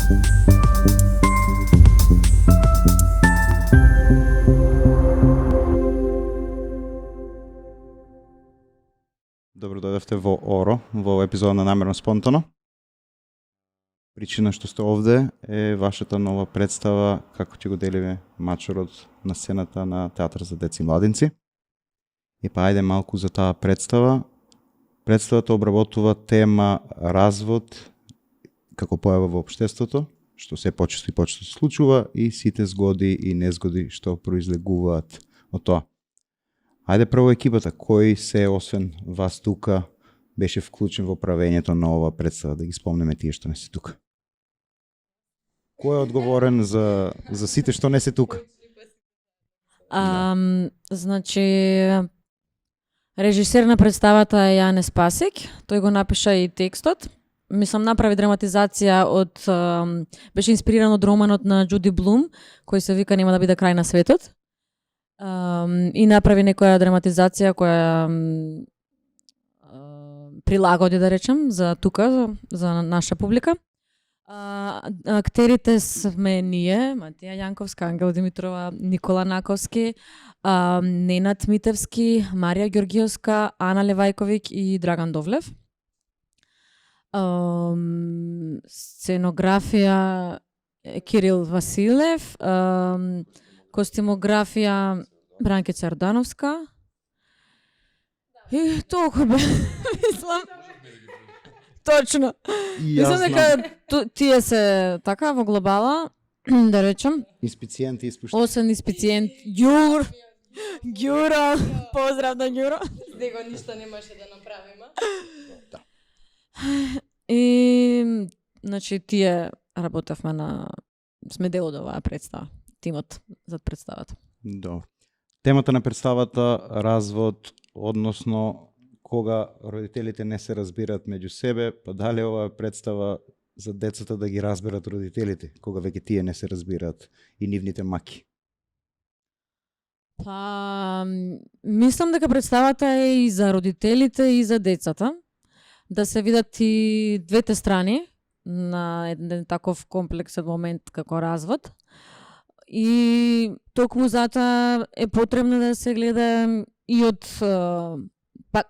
Добро дојдовте во ОРО, во епизода на Намерно спонтано. Причина што сте овде е вашата нова представа како ќе го делиме мачорот на сцената на Театар за деца и младинци. И па ајде малку за таа представа. Представата обработува тема развод како појава во општеството, што се почесто и почесто се случува, и сите згоди и незгоди што произлегуваат од тоа. Ајде прво екипата, кој се освен вас тука беше вклучен во правењето на ова представа, да ги спомнеме тие што не се тука. Кој е одговорен за сите што не се тука? Значи, режисер на представата е Јане Спасик, тој го напиша и текстот. Мислам, направи драматизација беше инспириран од романот на Џуди Блум, кој се вика Нема да биде крај на светот. И направи некоја драматизација која прилагоди, да речем, за тука, за наша публика. Актерите сме ние, Матија Јанковска, Ангел Димитрова, Никола Наковски, Ненад Митевски, Марија Ѓоргиевска, Ана Левајковиќ и Драган Довлев. Сценографија Кирил Василев, костимографија Бранкица Ардановска. И толку бе, мислам. Точно. Мислам дека тие се така во глобала, да речем. Инспициент и испуштен. Осен инспициент Ѓуро, поздрав на Ѓуро. Него ништо немаше да направиме. Да. И значи тие работевме сме дел од оваа представа, тимот зад представата. Добро. Темата на представата развод, односно кога родителите не се разбираат меѓу себе, па дали оваа представа за децата да ги разберат родителите, кога веќе тие не се разбираат и нивните маки? Па, мислам дека представата е и за родителите и за децата, да се видат и двете страни на еден таков комплексен момент како развод. И токму затоа е потребно да се гледа и од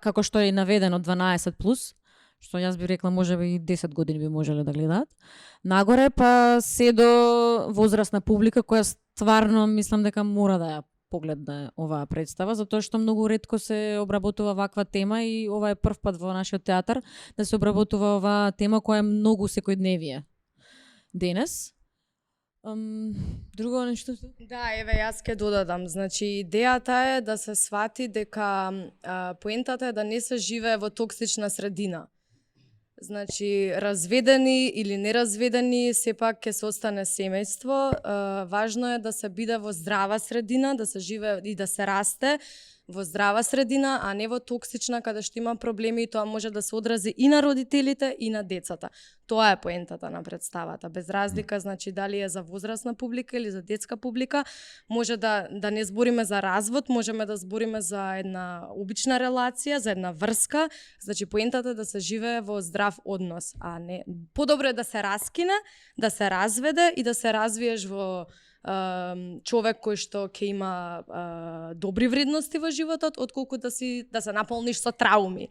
како што е наведено 12+, што јас би рекла можеби и 10 години би можеле да гледаат. Нагоре па се до возрастна публика која стварно мислам дека мора да ја погледне оваа представа, затоа што многу ретко се обработува ваква тема и ова е прв пат во нашиот театар да се обработува оваа тема која е многу секојдневие денес. Друго нешто? Да, еве јас ќе додадам. Значи идејата е да се свати дека поентата е да не се живее во токсична средина. Значи разведени или неразведени сепак ќе се остане семејство. Важно е да се биде во здрава средина, да се живее и да се расте во здрава средина, а не во токсична каде што има проблеми и тоа може да се одрази и на родителите и на децата. Тоа е поентата на представата. Без разлика, значи дали е за возрастна публика или за детска публика, може да не збориме за развод, можеме да збориме за една обична релација, за една врска. Значи поентата е да се живее во здрав однос, а не подобро е да се раскине, да се разведе и да се развиеш во човек кој што ќе има добри вредности во животот, отколку да се наполниш со трауми.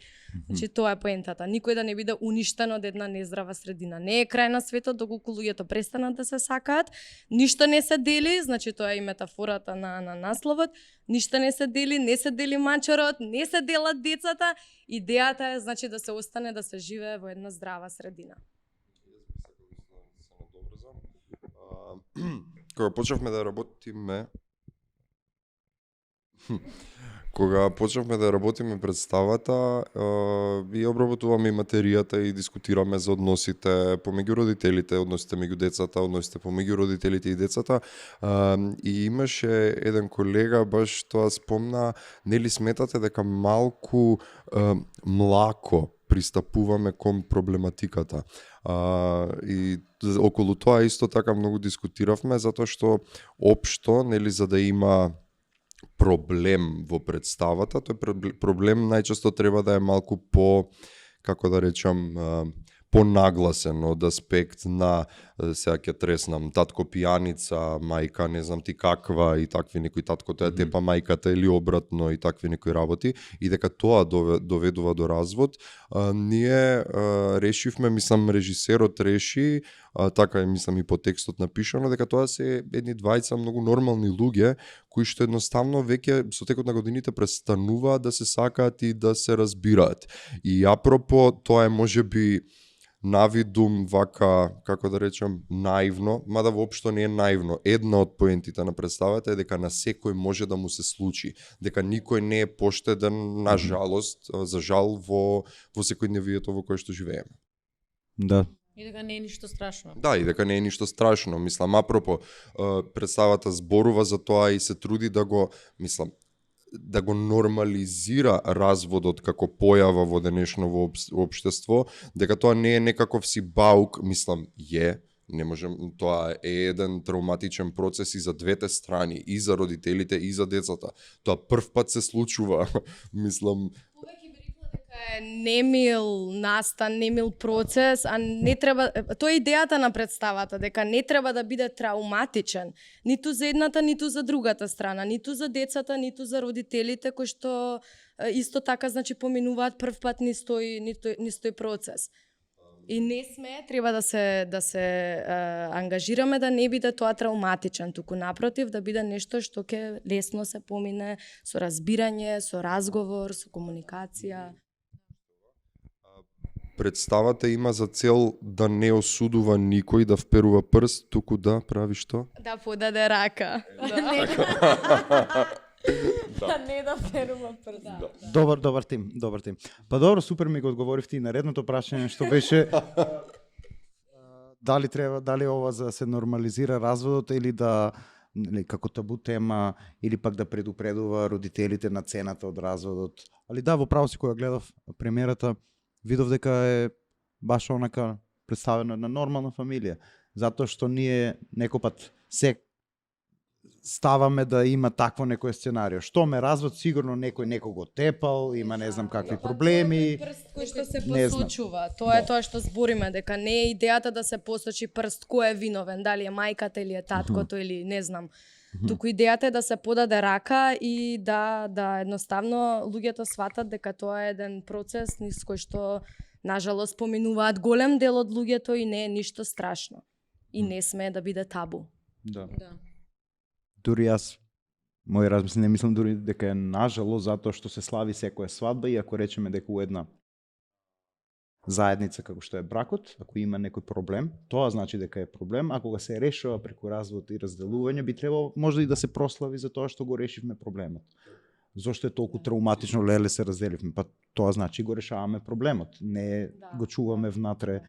Значи тоа е поентата. Никој да не биде уништен од една нездрава средина. Не е крај на светот доколку луѓето престанат да се сакаат. Ништо не се дели, значи тоа е и метафората на насловот. Ништо не се дели, не се дели мачорот, не се делат децата. Идејата е значи да се остане да се живее во една здрава средина. Кога почнавме да работиме представата, и обработуваме и материјата и дискутираме за односите помеѓу родителите, односите меѓу децата, односите помеѓу родителите и децата. И имаше еден колега баш тоа спомна, нели сметате дека малку млако пристапуваме кон проблематиката. И околу тоа исто така многу дискутиравме, затоа што општо, нели, за да има проблем во представата, тој проблем најчесто треба да е малку по, како да речам, понагласен од аспект на сега ќе треснам татко пијаница, мајка не знам ти каква и такви некои таткото ја тепа мајката или обратно и такви некои работи и дека тоа доведува до развод. Ние решивме, мислам режисерот реши, така е мислам и по текстот напишано, дека тоа се едни двајца многу нормални луѓе кои што едноставно веќе со текот на годините престануваат да се сакаат и да се разбираат. И апропо тоа е можеби навидум вака, како да речем, наивно, мада воопшто не е наивно. Една од поентите на представата е дека на секој може да му се случи, дека никој не е поштеден, на жалост, за жал во секојдневието во кое што живееме. Да. И дека не е ништо страшно. Да, и дека не е ништо страшно. Мислам, апропо, представата зборува за тоа и се труди да го, мислам, да го нормализира разводот како појава во денешново општество, дека тоа не е некаков си баук, мислам, не можем, тоа е еден травматичен процес и за двете страни, и за родителите, и за децата. Тоа прв пат се случува, мислам. Повеќе би рекла дека е немил настан, немил процес, а не треба, тоа е идејата на представата, дека не треба да биде травматичен, ниту за едната, ниту за другата страна, ниту за децата, ниту за родителите кои што исто така значи поминуваат прв пат низ тој процес. И не сме, треба да се ангажираме да не биде тоа травматичен, туку напротив да биде нешто што ќе лесно се помине со разбирање, со разговор, со комуникација. Представата има за цел да не осудува никој да вперува прст, туку да прави што? Да подаде рака. Да не да перува прст. Добар тим. Па добро, супер ми го одговоривте и на редното прашање што беше дали ова за да се нормализира разводот или да како табу тема или пак да предупредува родителите на цената од разводот. Али да, во право си кога гледав премиерата, видов дека е баш онака представена на нормална фамилија, затоа што ние некој пат се ставаме да има такво некој сценарио. Што ме развод, сигурно некој некого тепал, има не знам какви проблеми. Прст кој што се Не знам. посочува, тоа е тоа што збориме, дека не е идејата да се посочи прст кој е виновен, дали е мајката или е таткото или не знам. Туку идејата е да се подаде рака и да едноставно луѓето сватат дека тоа е еден процес низ кој што нажалост поминуваат голем дел од луѓето и не е ништо страшно. И не сме да биде табу. Да. Да. Дури јас, мој размисли, не мислам дури дека е нажало затоа што се слави секоја свадба и ако речеме дека у една заедница како што е бракот, ако има некој проблем, тоа значи дека е проблем, ако го се решава преку развод и разделување, би требало можда и да се прослави за тоа што го решивме проблемот. Зошто е толку травматично, леле се разделивме, па тоа значи го решаваме проблемот, не го чуваме внатре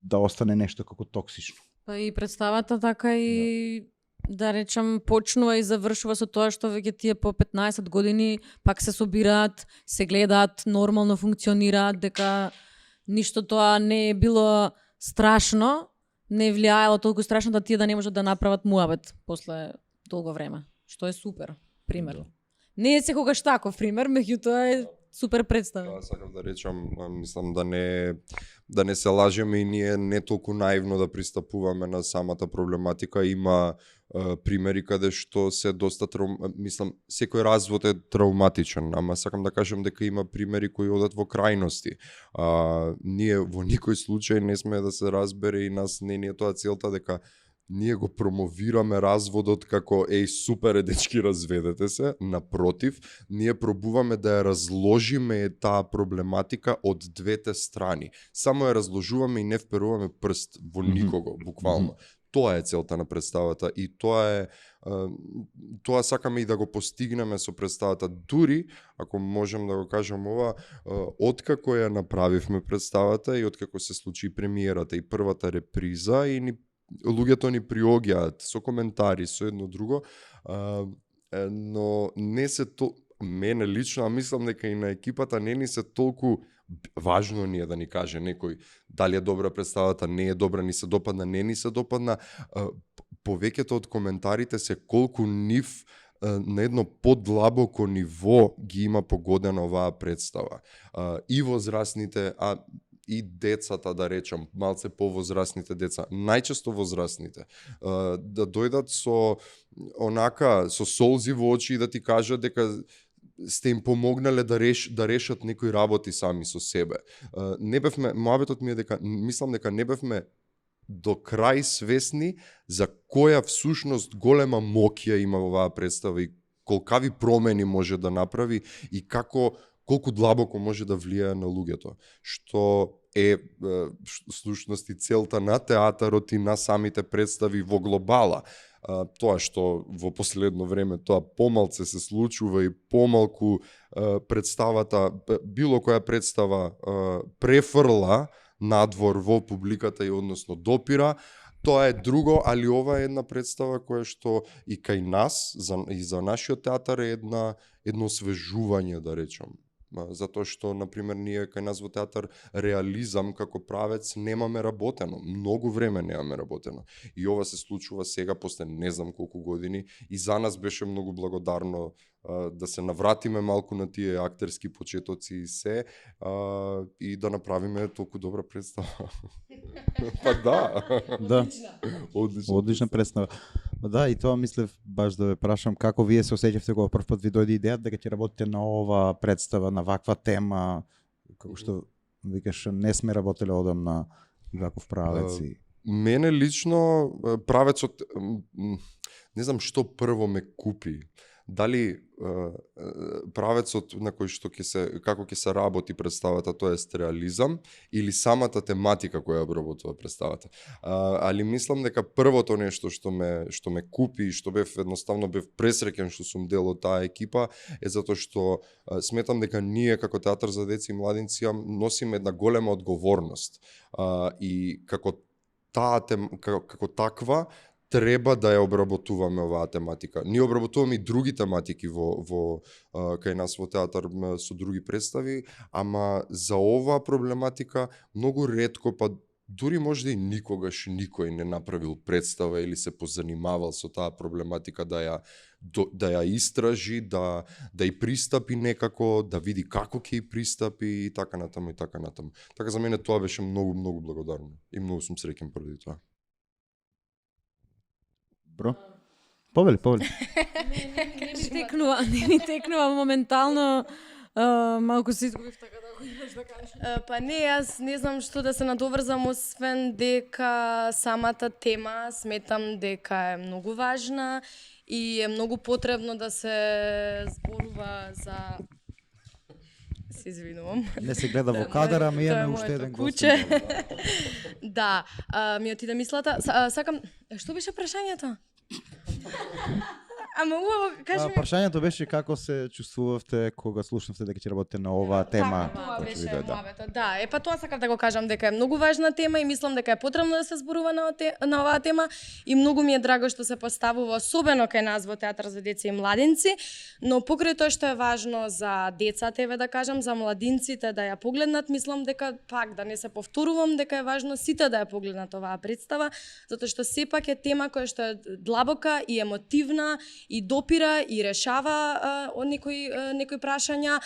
да остане нешто како токсично. Па и представата така и да речам почнува и завршува со тоа што веќе тие по 15 години пак се собираат, се гледаат, нормално функционираат, дека ништо тоа не е било страшно, не влијаело толку страшно да тие да не можат да направат муабет после долго време, што е супер пример. Не е секогаш таков пример, меѓутоа е супер представа. Тоа сакам да речам, мислам да не се лажеме и ние не толку наивно да пристапуваме на самата проблематика. Има примери каде што се доста мислам секој развод е травматичен, ама сакам да кажам дека има примери кои одат во крајности. Ние во никој случај не сме да се разбере и нас не е тоа целта дека ние го промовираме разводот како супер е дечки разведете се, напротив, ние пробуваме да ја разложиме таа проблематика од двете страни. Само ја разложуваме и не вперуваме прст во никого, буквално. Тоа е целта на представата и тоа сакаме и да го постигнеме со представата. Дури, ако можем да го кажам ова, откако ја направивме представата и откако се случи премиерата и првата реприза и луѓето ни приоѓаат со коментари, со едно друго, но не се мене лично, а мислам дека и на екипата не ни се толку важно ни е да ни каже некој дали е добра представата, не е добра, ни се допадна, не ни се допадна. Повеќето од коментарите се колку нив на едно подлабоко ниво ги има погодена оваа представа. И возрастните, и децата, да речам, малце повозрастните деца, најчесто возрастните, да дојдат со со солзи во очи и да ти кажат дека сте им помогнале да решат некои работи сами со себе. Не бевме, моабетот ми е дека мислам дека не бевме до крај свесни за која всушност голема моќ ја има оваа представа и колкави промени може да направи и колку длабоко може да влијае на луѓето, што е всушност и целта на театарот и на самите представи во глобала. Тоа што во последно време тоа помалце се случува и помалку представата, било која представа префрла надвор во публиката и односно допира, тоа е друго, али ова е една представа која што и кај нас и за нашиот театар е едно освежување, да речам. Затоа што, например, ние кај нас во театар реализам како правец немаме работено. Многу време немаме работено. И ова се случува сега, после не знам колку години, и за нас беше многу благодарно да се навратиме малку на тие актерски почетоци и се, и да направиме толку добра представа. Па да. Да. Одлична представа. Да, и тоа мислев баш да ве прашам како вие се осеќавте кога прв пат ви дојде идејата дека ќе работите на ова представа, на ваква тема, како што викаш не сме работеле одамна и ваков правец и мене лично правецот не знам што прво ме купи. Дали правецот на кој што како ќе се работи представата, тоест реализам, или самата тематика која обработува представата. Али мислам дека првото нешто што ме купи и што бев пресреќен што сум дел од таа екипа е затоа што сметам дека ние како театар за деца и младинци носиме една голема одговорност и како таква треба да ја обработуваме оваа тематика. Ние обработуваме и други тематики во кај нас во театар со други представи, ама за оваа проблематика многу ретко, па дури можда и никогаш никој не направил представа или се позанимавал со таа проблематика да ја истражи, да ја пристапи некако, да види како ќе ја пристапи и така натаму и така натаму. Така за мене тоа беше многу благодарно и многу сум среќен поради тоа. Бро? Повели. Не ми текнува моментално, малку се изгубив, така да го имаш да кажеш. Па не, јас не знам што да се надоврзам, освен дека самата тема сметам дека е многу важна и е многу потребно да се зборува за... Се извинувам. Не се гледа во кадар, ама имаме уште еден гост. Да, ми отиде мислата. Сакам... Што беше прашањето? Ама убаво, кажи ми... Прашањето беше како се чувствувавте кога слушнавте дека ќе работите на оваа тема. Тоа беше муабето. Да, па тоа сакав да го кажам дека е многу важна тема и мислам дека е потребно да се зборува на оваа тема и многу ми е драго што се поставува особено кај нас во театар за деца и младинци, но покрај тоа што е важно за децата, еве да кажам, за младинците да ја погледнат, мислам дека пак да не се повторувам дека е важно сите да ја погледнат оваа представа, затоа што сепак е тема која што е длабока и емотивна и допира и решава некои прашања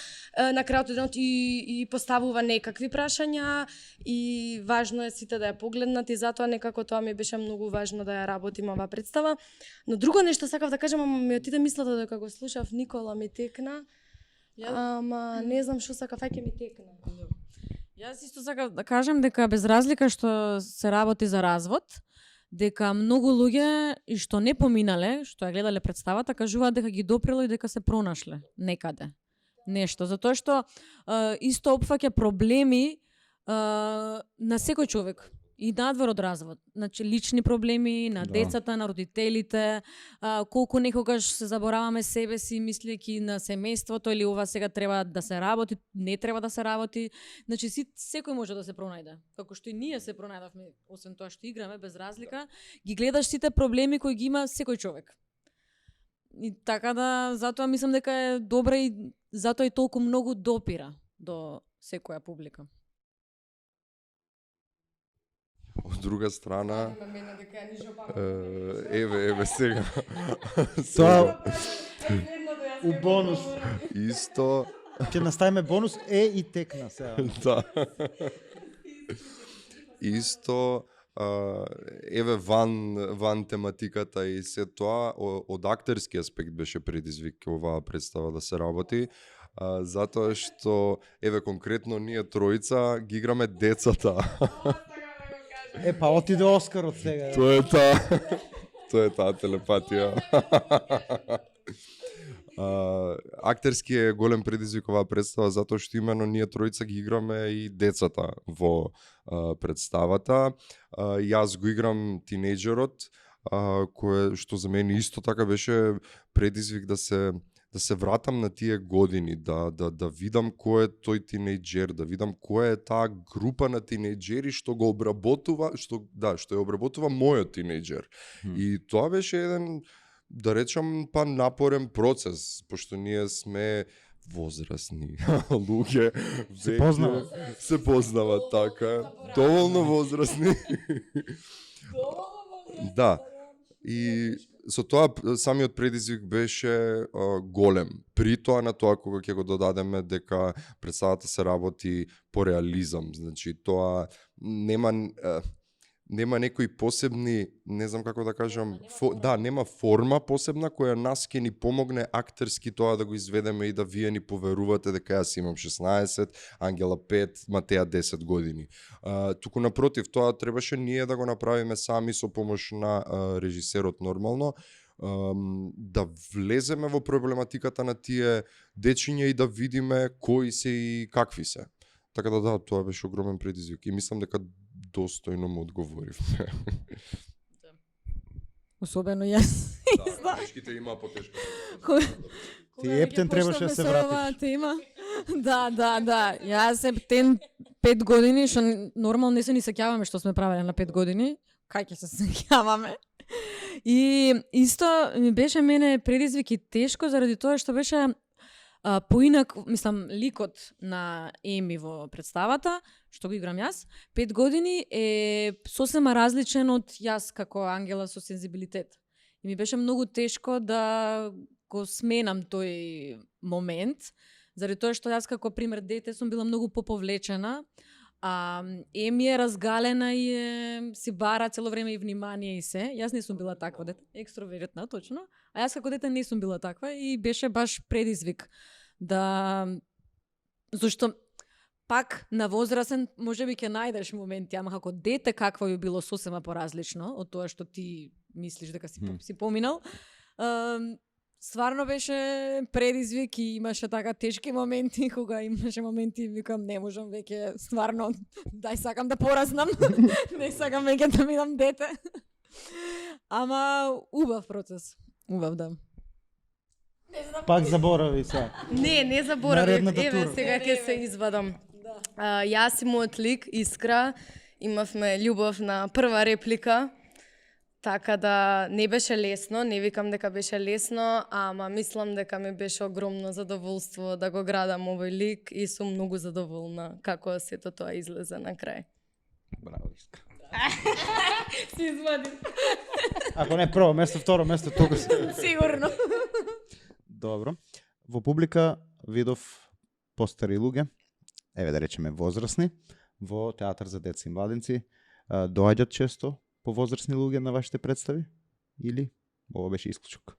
на крајот денот и поставува некакви прашања и важно е сите да ја погледнат и затоа некако тоа ми беше многу важно да ја работим оваа представа. Но друго нешто сакав да кажам, ама ми отиде мислата дека го слушав Никола ми текна. Ама не знам што сакав, ајде ми текна. Јас исто сакав да кажам дека без разлика што се работи за развод, дека многу луѓе и што не поминале, што ја гледале представата, кажуваат дека ги допрело и дека се пронашле некаде нешто, затоа што исто опфаќа проблеми на секој човек и надвор од развод. Значи лични проблеми на децата, на родителите, колку некогаш се забораваме себе си мислејќи на семејството или ова сега треба да се работи, не треба да се работи. Значи секој може да се пронајде. Како што и ние се пронајдовме, освен тоа што играме без разлика, ги гледаш сите проблеми кои ги има секој човек. И така да затоа мислам дека е добра и затоа и толку многу допира до секоја публика. Од друга страна, еве сега. Тоа у бонус. Исто. Ќе наставиме бонус и текна сега. Да. Исто, еве ван тематиката и се тоа, од актерски аспект беше предизвик оваа представа да се работи, затоа што, еве конкретно ние тројца ги играме децата. Па отиде Оскар од сега. Тоа е таа телепатија. Актерски е голем предизвик оваа представа затоа што именно ние тројца ги играме и децата во представата. Јас го играм тинејџерот, кое што за мене исто така беше предизвик да се вратам на тие години, да видам кој е тој тинејџер, да видам која е таа група на тинејџери што го обработува, што ја обработува мојот тинејџер. И тоа беше еден, да речам, напорен процес, пошто ние сме возрастни луѓе, се познават така, доволно возрастни. Да. И со тоа самиот предизвик беше голем. При тоа на тоа кога ќе го додадеме дека представата се работи по реализам, значи тоа нема некои посебни, не знам како да кажам, нема форма посебна која нас ќе ни помогне актерски тоа да го изведеме и да вие ни поверувате дека јас имам 16, Ангела 5, Матеја 10 години. Туку напротив, тоа требаше ние да го направиме сами со помош на режисерот нормално, да влеземе во проблематиката на тие дечиња и да видиме кои се и какви се. Така да, тоа беше огромен предизвик и мислам дека достојно му одговоривме. Особено јас. Да, тешките има потешки. Ти Ептен требаше да се вратиш. Тема. Да. Јас Ептен 5 години, што нормално не се ни сеќаваме што сме правеле на 5 години. Кај ќе се сеќаваме? И исто ми беше мене предизвик и тешко заради тоа што беше поинак, мислам, ликот на Еми во представата, што го играм јас, 5 години е сосема различен од јас како Ангела со сензибилитет. И ми беше многу тешко да го сменам тој момент, заради тоа што јас како пример дете сум била многу поповлечена, Еми е разгалена и си бара цело време и внимание и се. Јас не сум била таква дете, екстровертна, точно. А јас како дете не сум била таква и беше баш предизвик зашто пак на возрасен можеби ќе најдеш моменти, ама како дете какво би било сосема поразлично од тоа што ти мислиш дека си поминал. Стварно беше предизвик и имаше така тешки моменти, кога имаше моменти викам не можам веќе, стварно дај сакам да пораснам. Не сакам веќе да бидам дете. Ама убав процес. Убав, да. Пак заборави се. Не заборавив. Наредната Еве тура. сега ќе се извадам. Јас и мојот лик Искра имавме љубов на прва реплика. Така да не беше лесно, не викам дека беше лесно, ама мислам дека ми беше огромно задоволство да го градам овој лик и сум многу задоволна како сето тоа излезе на крај. Браво, Искра. Си извади. Ако не прво место, второ место, тука си. Сигурно. Добро. Во публика видов постари луѓе, еве да речеме возрастни, во театар за деца и младенци. Доаѓаат често повозрастни луѓе на вашите представи? Или ова беше исклучок?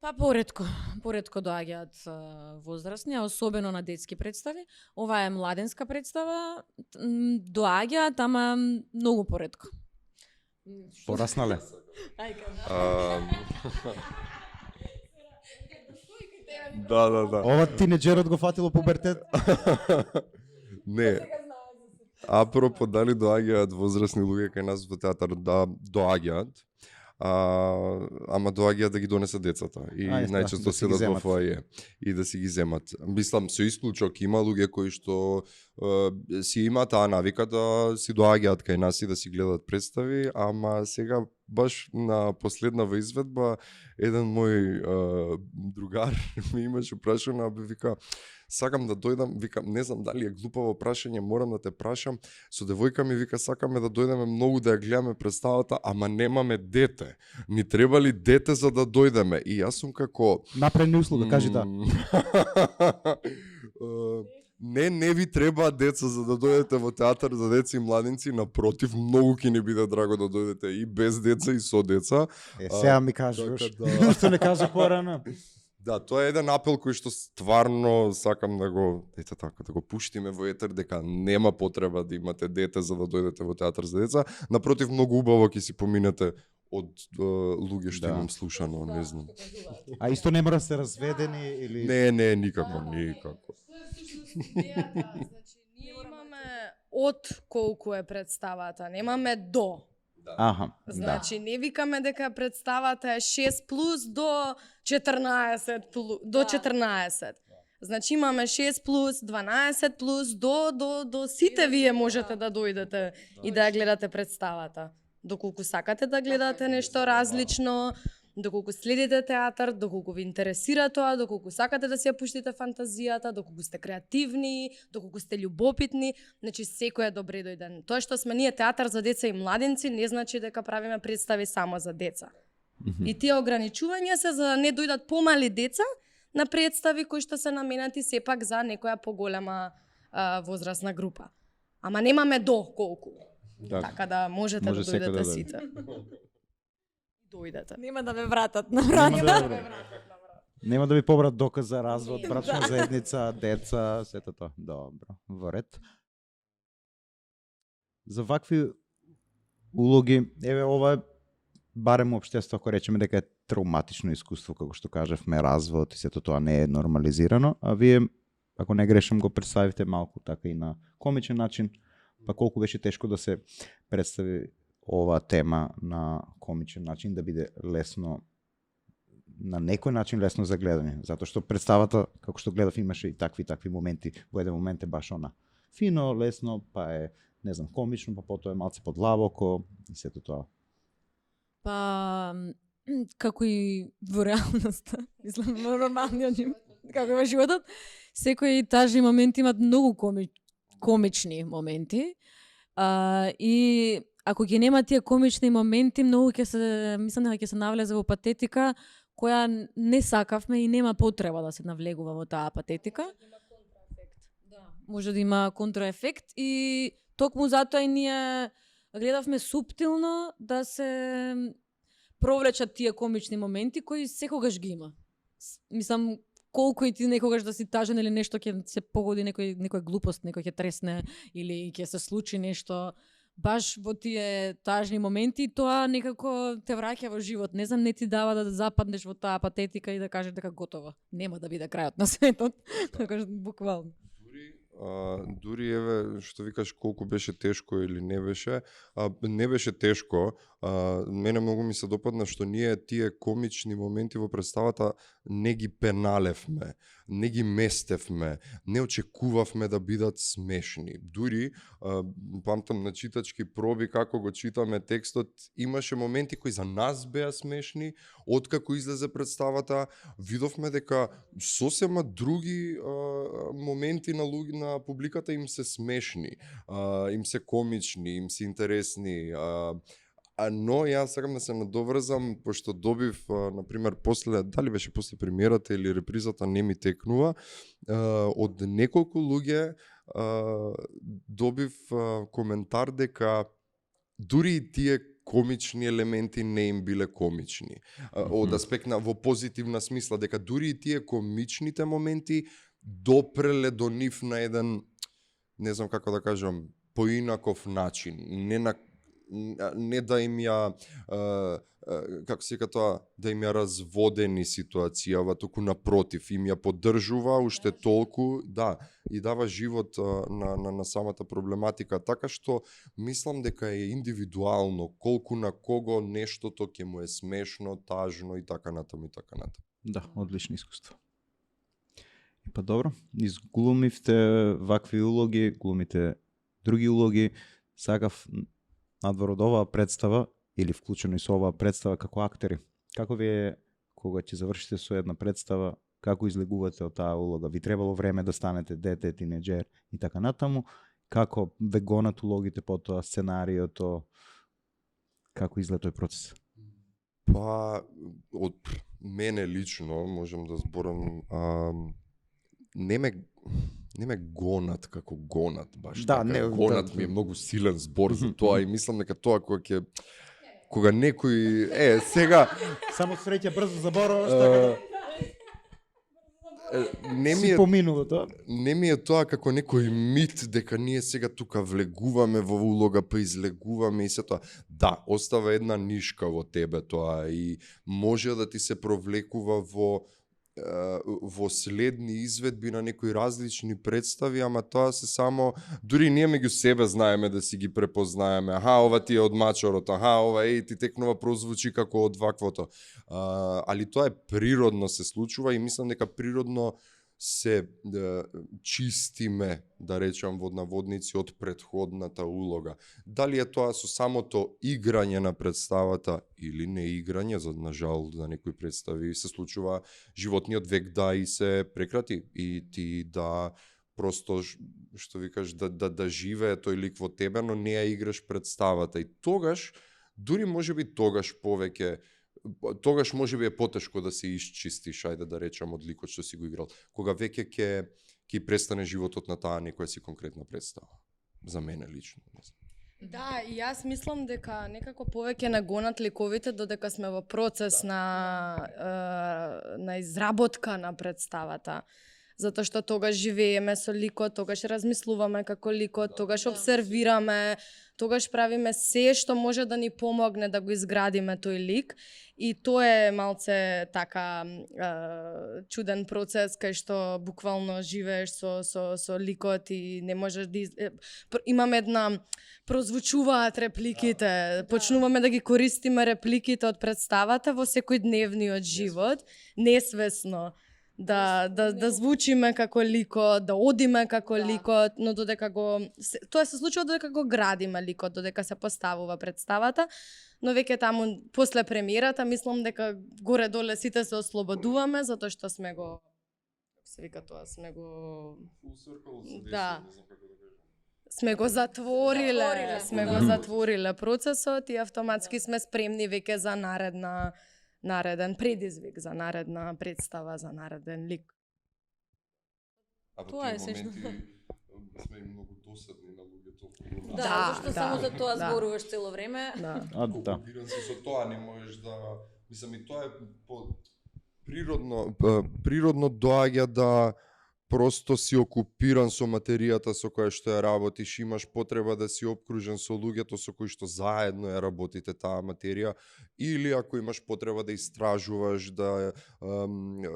Па поретко доаѓаат возрастни, а особено на детски представи. Ова е младенска представа, доаѓаат, ама многу поретко. Пораснале? Да. Ова тинеџерот го фатило пубертет? Не. Апропо дали доаѓаат возрастни луѓе кај нас во театар, да доаѓаат. Ама доаѓаат да ги донесат децата и најчесто да си ги седат во земат. фоаје и да си ги земат. Мислам, со исклучок има луѓе кои што си имаат таа навика да си доаѓаат кај нас и да си гледаат представи, ама сега баш на последнава изведба еден мој другар ми имаше прашано, вика, сакам да дојдам, вика, не знам дали е глупаво прашање, морам да те прашам, со девојка ми вика, сакаме да дојдеме многу да ја гледаме представата, ама немаме дете. Ни треба ли дете за да дојдеме? И јас сум како... Напредни услуга, кажи да. Не ви требаат деца за да дојдете во театар за деца и младинци, напротив, многу ќе ни биде драго да дојдете и без деца и со деца. Сега ми кажуваш, што не кажа порано. Да, тоа е еден апел кој што стварно сакам да го, ете така, да го пуштиме во етер, дека нема потреба да имате дете за да дојдете во театар за деца. Напротив, многу убаво ќе си поминете од луѓе што имам слушано, не знам. А исто не мора да се разведени или... Не, никако. Значи, ние имаме од колку е представата, немаме до. Аха, Значи, не викаме дека представата е 6 плюс до 14 до 14. Значи имаме 6 плюс, 12 плюс, до сите вие можете да дојдете и да ја гледате представата. Доколку сакате да гледате нешто различно, доколку следите театар, доколку ви интересира тоа, доколку сакате да си ја пуштите фантазијата, доколку сте креативни, доколку сте љубопитни, значи секој е добре дојден. Тоа што сме ние театар за деца и младинци не значи дека правиме представи само за деца. И тие ограничувања се за да не дојдат помали деца на представи кои што се наменати сепак за некоја поголема возрастна група. Ама немаме до колку. Така да можете Може да секој дојдете да сите. Дојдете. Нема да ве вратат на врат. Нема да ви побрат доказ за развод, брачна заедница, деца, сето тоа. Добро, во ред. За вакви улоги, еве ова е барем општество, ако речеме дека е травматично искуство, како што кажавме, развод и сето тоа не е нормализирано, а вие, ако не грешам, го представите малку така и на комичен начин, па колку беше тешко да се представи оваа тема на комичен начин, да биде лесно, на некој начин лесно за гледање, затоа што представата, како што гледав, имаше и такви моменти, во еден момент е баш она фино, лесно, па е, не знам, комично, па потоа е малце подлабоко и сето тоа. Па, како и во реалноста, мислам, во нормалниот живот, како и во животот, секои тажни моменти имат многу комични моменти. И ако ги нема тие комични моменти, многу ќе се, мислам дека ќе се навлезе во патетика, која не сакавме и нема потреба да се навлегува во таа патетика. Да, може да има контраефект и токму затоа и ние гледавме суптилно да се провлечат тие комични моменти кои секогаш ги има. Мислам, колку и ти некогаш да си тажен или нешто ќе се погоди некој глупост, некој ќе тресне или ќе се случи нешто, баш во тие тажни моменти, тоа некако те враќа во живот. Не знам, не ти дава да западнеш во таа патетика и да кажеш дека готово. Нема да биде крајот на светот. Така буквално. Дури еве што викаш колку беше тешко или не беше тешко. Мене многу ми се допадна што ние тие комични моменти во представата не ги пеналевме, не ги местевме, не очекувавме да бидат смешни. Дури памтам на читачки проби како го читаме текстот, имаше моменти кои за нас беа смешни, откако излезе представата, видовме дека сосема други моменти на публиката им се смешни, им се комични, им се интересни, но јас сакам да се надоврзам, пошто добив, например, дали беше после премиерата или репризата, не ми текнува, од неколку луѓе добив коментар дека дури и тие комични елементи не им биле комични. Од аспект на во позитивна смисла, дека дури и тие комичните моменти допреле до нив на еден, не знам како да кажам, поинаков начин, не да им ја како се тоа, да им ја разводени ситуацијава, туку напротив, им ја поддржува уште толку, да, и дава живот на самата проблематика, така што мислам дека е индивидуално колку на кого нештото ќе му е смешно, тажно и така натаму и така натаму. Да, одлично искуство. Па добро, изглумивте вакви улоги, глумите други улоги, сакав надвор од оваа представа, или вклучено и со оваа представа како актери. Како ви е, кога ќе завршите со една представа, како излегувате од таа улога? Ви требало време да станете дете, тинеџер и така натаму? Како ве гонат улогите по тоа, сценариото? Како изгледа тој процес? Па, од мене лично, можам да зборам, не ме гонат како гонат, баш Да, така. не, Гонат да. ми е многу силен збор за тоа и мислам дека тоа кога некој сега Само среќа брзо забораваш, така не ми си е поминува тоа. не ми е тоа како некој мит дека ние сега тука влегуваме во улога па излегуваме и се тоа. Да, остава една нишка во тебе тоа и може да ти се провлекува во следни изведби на некои различни представи, ама тоа се само, дури ние меѓу себе знаеме да си ги препознаеме. Аха, ова ти е од Мачорот, аха, ова ти текнува прозвучи како од ваквото. Али тоа е природно се случува и мислам дека природно се чистиме, да речам во наводници, од претходната улога. Дали е тоа со самото играње на представата или не играње, за на жал за некои представи се случува животниот век да и се прекрати и ти да просто што викаш да живее тој лик во тебе, но не ја играш представата и тогаш дури можеби тогаш можеби е потешко да се исчистиш, ајде да речам, од ликот што си го играл. Кога веќе ќе престане животот на таа некоја си конкретна представа. За мене лично. Да, и јас мислам дека некако повеќе не гонат ликовите додека сме во процес на изработка на представата. Затоа што тогаш живееме со ликот, тогаш размислуваме како ликот, тогаш обсервираме, тогаш правиме се што може да ни помогне да го изградиме тој лик. И тоа е малце така чуден процес кај што буквално живееш со ликот и не можеш да имаме една прозвучуваат репликите, почнуваме да ги користиме репликите од представата во секојдневниот живот, несвесно. Да звучиме како ликот, да одиме како ликот, но додека тоа се случува додека го градиме ликот, додека се поставува представата, но веќе таму после премиерата мислам дека горе-доле сите се ослободуваме затоа што сме го се вика тоа, сме го сме го затвориле процесот и автоматски сме спремни веќе за нареден предизвик, за наредна представа, за нареден лик. А во Тоа е тие сешто. моменти сме и многу досадни на луѓето. Да, зашто само за тоа зборуваш цело време. Да. Да. Окупиран си со тоа, не можеш да... Мислам, и тоа е природно доаѓа да просто си окупиран со материјата со која што ја работиш, имаш потреба да си обкружен со луѓето со кои што заедно ја работите таа материја, или ако имаш потреба да истражуваш, да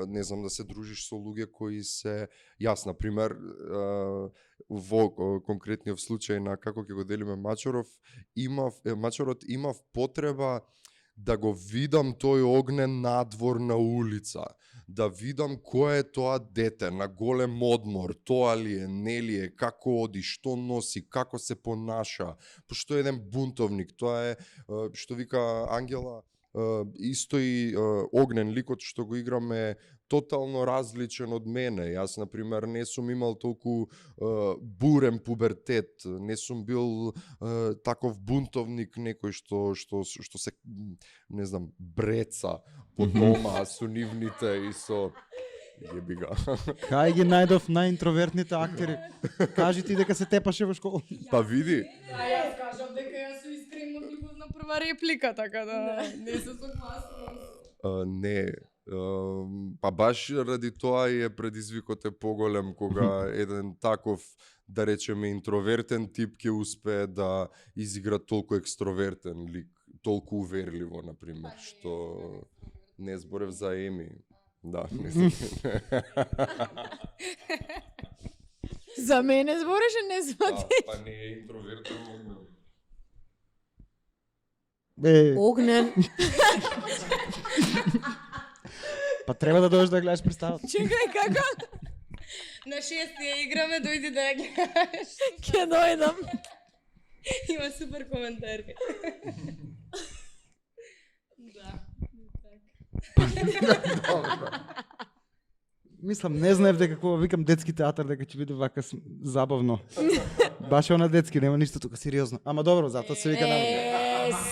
не знам, да се дружиш со луѓе кои се, јас на пример во конкретниот случај на како ќе го делиме Мачорот имав потреба да го видам тој огнен надвор на улица, да видам кој е тоа дете на голем одмор, тоа ли е, не ли е, како оди, што носи, како се понаша, пошто е еден бунтовник, тоа е, што вика Ангела, исто и огнен ликот што го играме тотално различен од мене. Јас, например, не сум имал толку бурен пубертет, не сум бил таков бунтовник некој што се, не знам, бреца по дома со нивните и со... Јеби га. Кај ги најдов најинтровертните актери? Кажи ти дека се тепаше во школа. Па види, Јас кажав дека јас сум искрено на прва реплика, така да не се согласувам. не, па баш ради тоа и предизвикот е поголем кога еден таков, да речеме, интровертен тип ќе успее да изигра толку екстровертен лик, толку уверливо, например, што не зборев за Еми. Да, не знам. За мене збореше, не за те. Па не е интровертен, Огнен. Па треба да дојдеш да гледаш представата. Чекај, како? На 6 ја играме, дојди да ја гледаш. Ќе дојдам. Има супер коментари. Да. Мислам, не знаев дека кога викам детски театар дека ќе биде вака забавно. Баш она детски, нема ништо тука сериозно. Ама добро, затоа се вика на...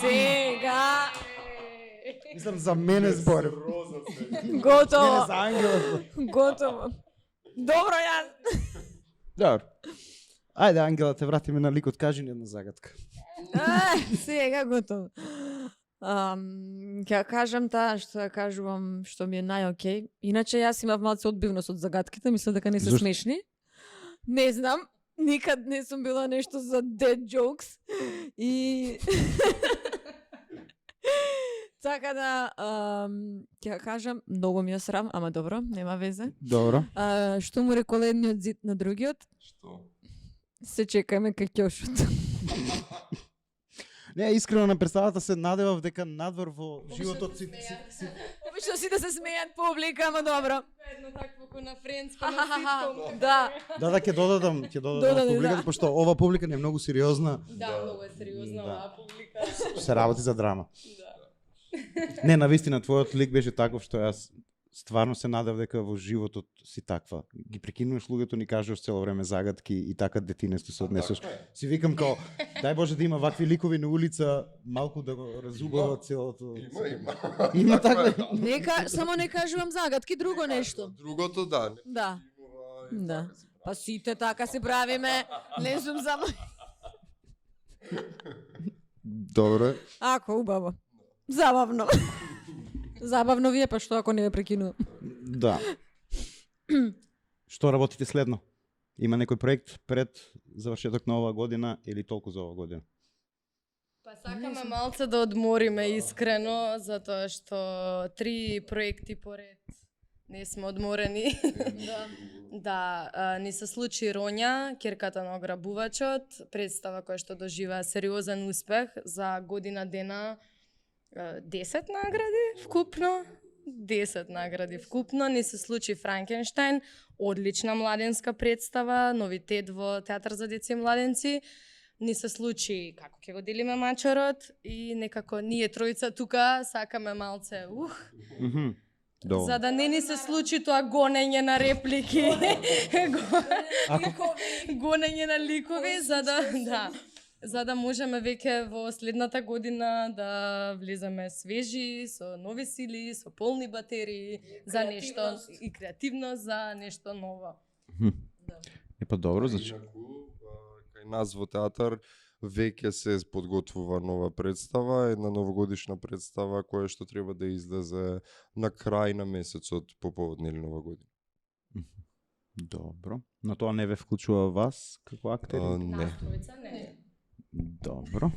Сега. Мислам, за мене зборев. Не Готово. за Ангела. Готово. Добро, јас. Добро. Ајде, Ангела, те вратиме на ликот, кажи ни една загадка. Сега готово. Ќе кажам таа што ја кажувам, што ми е најокей. Иначе јас имав малце одбивност од загадките, мислам дека не се Зошто? смешни. Не знам, никад не сум била нешто за dead jokes. И така да, ќе кажам, многу ми е срам, ама добро, нема везе. Добро. Што му рекол едниот зид на другиот? Што? Се чекаме кај ќошот. Не, искрено на представата се надевав дека надвор во животот си Обично си да се смејат публика, ама добро. Едно такво ко на френски, на ситком. Да. Да, ќе додадам Додади, публиката, да. пошто ова публика не е многу сериозна, Да, многу е сериозна Да. оваа публика. се работи за драма. Да. Не, навистина, твојот лик беше таков што јас стварно се надев дека во животот си таква. Ги прекинуваш луѓето, ни кажуваш цело време загадки и така детинесто се однесуваш. Си викам као, дај Боже да има вакви ликови на улица, малку да го разубава целото. Има. Има таква. Само не кажувам загадки, друго нешто. Другото да. Не Да. имува и Да. така се прави. Па сите така се правиме. Не сум само... Добре. Ако, убаво. Забавно. Забавно ви е, па што ако не ме прекинувам? Да. Што работите следно? Има некој проект пред завршеток на оваа година или толку за оваа година? Па сакаме малце да одмориме искрено, затоа што 3 проекти поред не сме одморени. Да, ни се случи Роња, Кирката на ограбувачот, представа која што доживеа сериозен успех за година дена 10 награди вкупно. 10 награди вкупно. Ни се случи Франкенштајн, одлична младенска представа, новитет во театар за деца и младенци. Ни се случи како ќе го делиме мачорот и некако ние тројца тука сакаме малце Добро. за да не ни се случи тоа гонење на реплики. Гонење на ликови за да можеме веќе во следната година да влеземе свежи, со нови сили, со полни батерии, за нешто и креативност за нешто ново. Па добро, значи. Инаку, кај нас во театар веќе се подготвува нова представа, една новогодишна представа која што треба да излезе на крај на месецот по повод нели нова година. Добро. Но тоа не ве вклучува вас како актери? Не. Тројца не. Добро.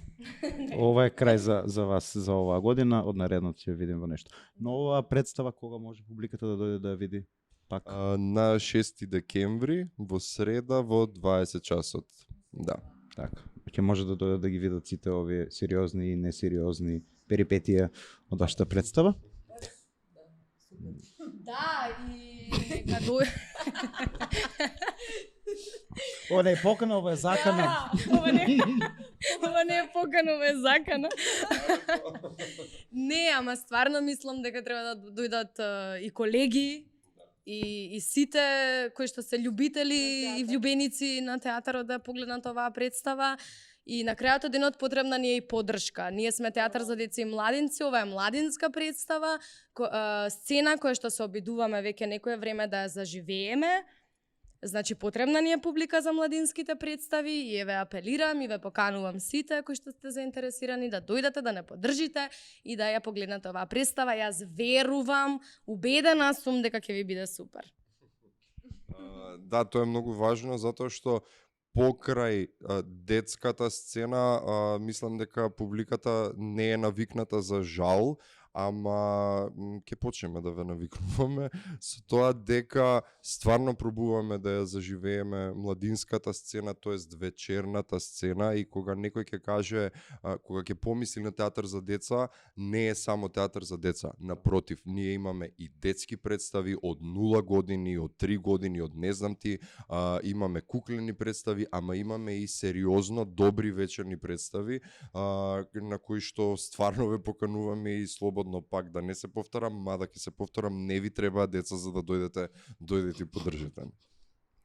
Ова е крај за вас за оваа година, од наредното ќе видим во нешто. Но оваа представа кога може публиката да дојде да ја види? Пак. На 6 декември во среда во 20 часот. Да. Така. Ќе може да дојдат да ги видат сите овие сериозни и несериозни перипетија од вашата представа. Да, и нека дој... Ова не е покана, ова е закана. Ова не е покана, ова е закана. Не, ама стварно мислам дека треба да дојдат и колеги, и сите кои што се љубители и влюбеници на театарот да погледнат оваа представа. И на крајот од денот потребна ни е и поддршка. Ние сме театар за деца и младенци, ова е младинска представа, сцена која што се обидуваме веќе некое време да ја заживееме. Значи потребна ни е публика за младинските представи и еве апелирам и ве поканувам сите кои што сте заинтересирани да дојдете да не поддржите и да ја погледнете оваа представа. Јас верувам, убедена сум дека ќе ви биде супер. Да, тоа е многу важно затоа што покрај детската сцена мислам дека публиката не е навикната за жал, ама ќе почнеме да ве навикнуваме со тоа дека стварно пробуваме да ја заживееме младинската сцена, тоест вечерната сцена, и кога некој ќе каже, кога ќе помисли на театар за деца, не е само театар за деца. Напротив, ние имаме и детски представи од 0 години, од 3 години, од не знам ти, имаме куклени представи, ама имаме и сериозно добри вечерни представи, на кои што стварно ве покануваме и слободно пак да не се повторам, мада ќе се повторам, не ви треба деца за да дојдете и поддржите.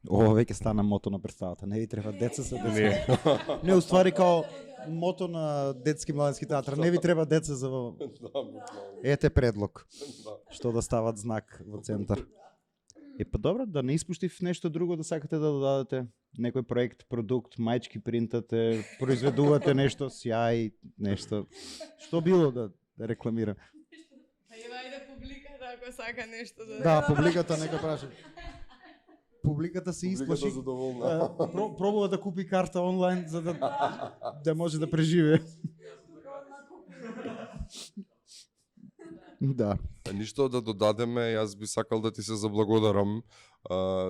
Ова веќе стана мото на представата. Не ви треба деца за деца. Не, уствари као мото на детски младенски театар. Не ви треба деца за... Ете предлог. Што да стават знак во центар. Па добро, да не испуштив нешто друго да сакате да додадете? Некој проект, продукт, мајчки принтате, произведувате нешто, сјај, нешто. Што било да рекламирам? Ева ајде публиката ако сака нешто да. Да, публиката нека праша. Публиката се исплаши. задоволна. Пробува да купи карта онлайн за да може да преживее. Да. Ништо да додадеме, јас би сакал да ти се заблагодарам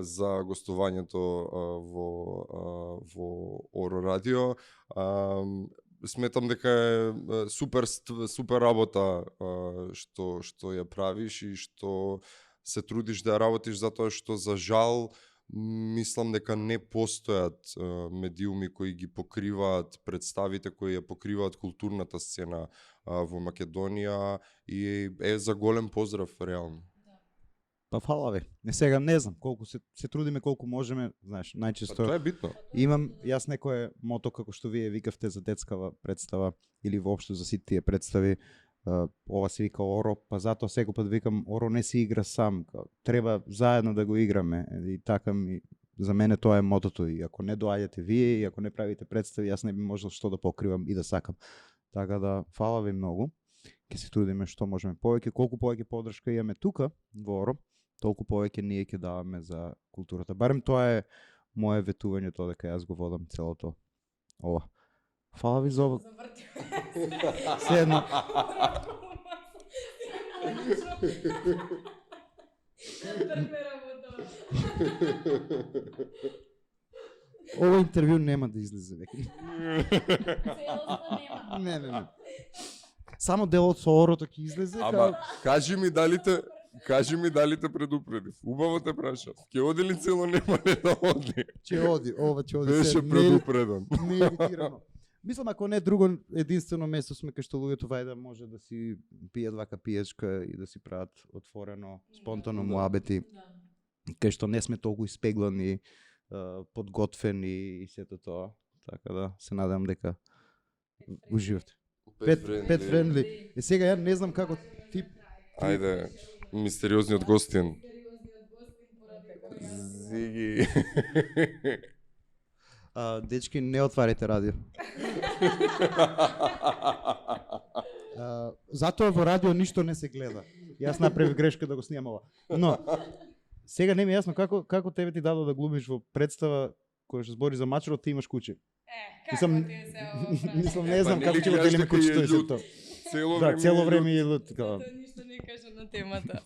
за гостувањето во Оро Радио. Сметам дека е супер работа што ја правиш и што се трудиш да ја работиш, затоа што за жал мислам дека не постојат медиуми кои ги покриваат представите, кои ја покриваат културната сцена во Македонија и е за голем поздрав реално. Па фала ви. Сега не знам колку се трудиме, колку можеме, знаеш, најчесто Тоа е битно. имам јас некое мото како што вие викавте за детскава представа или воопшто за сите тие представи. Ова се вика Оро, па затоа секој пат викам Оро не се игра сам, треба заедно да го играме и така ми за мене тоа е мотото и ако не доаѓате вие и ако не правите представи, јас не би можел што да покривам и да сакам. Така да фала ви многу. Ќе се трудиме што можеме повеќе, колку повеќе поддршка имаме тука во Оро, толку повеќе ние ќе даваме за културата. Барем тоа е мое ветување, тоа дека јас го водам целото ова. Фала ви за ова. Се едно. Ова интервју нема да излезе веќе. Не. Само делот со Орото ќе излезе. Ама кажи ми дали те предупредив. Убаво те прашав. Ќе оди ли цело нема да оди? Ќе оди, ова ќе оди. Беше предупреден. Не е едитирано. Мислам, ако не друго, единствено место сме кај што луѓето вајда може да си пијат вака пиечка и да си прават отворено, спонтано муабети, кај што не сме толку испеглани, подготвени и сето тоа. Така да, се надевам дека уживате. Пет френдли. И сега ја не знам како ти... Ајде, мистериозниот гостин. Зиги. Дечки, не отварите радио. Затоа во радио ништо не се гледа. Јас направив грешка да го снимам ова. Но, сега не ми е јасно како тебе ти дадо да глумиш во представа која што збори за мачурот, ти имаш куче. Како ти се ова? Мислам, не знам како ќе го делиме кучето и сето. Цело време е лут. Тоа ништо не кажа на темата.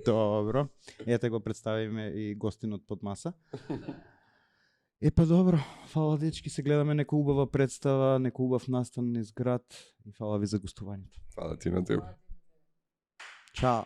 Добро. Ете го представиме и гостинот под маса. Па добро, фала дечки, се гледаме нека убава представа, нека убав настан низ град и фала ви за гостувањето. Фала ти на тебе. Чао.